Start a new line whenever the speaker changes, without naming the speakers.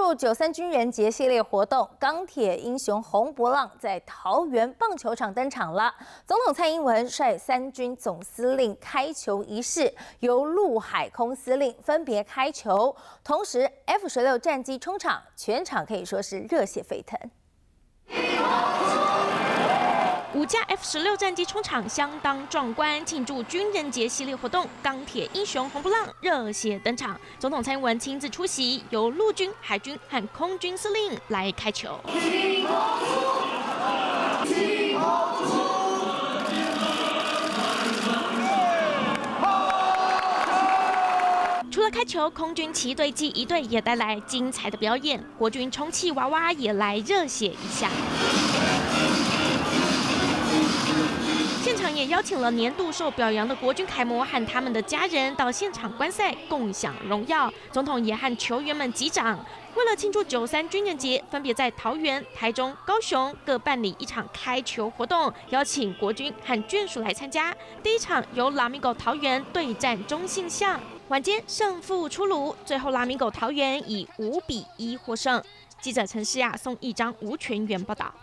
祝93軍人節系列活動，鋼鐵英雄紅不讓在桃園棒球場登場了。總統蔡英文率三軍總司令開球儀式，由陸海空司令分別開球，同時 F-16戰機衝場，全場可以說是熱血沸騰。
五架 F-16戰機衝場相當壯觀，慶祝軍人節系列活動，鋼鐵英雄紅不讓熱血登場。總統蔡英文親自出席，由陸軍、海軍和空軍司令來開球。
除
除了開球，空軍旗隊暨儀隊也帶來精彩的表演，國軍充氣娃娃也來熱血一下。現場也邀請了年度受表揚的國軍楷模和他們的家人到現場觀賽，共享榮耀。總統也和球員們擊掌。為了慶祝93軍人節，分別在桃園、台中、高雄各辦理一場開球活動，邀請國軍和眷屬來參加。第一場由拉米狗桃園對戰中信象，晚間勝負出爐，最後拉米狗桃園以5比1獲勝。記者陳詩雅、宋義章、吳全元報道。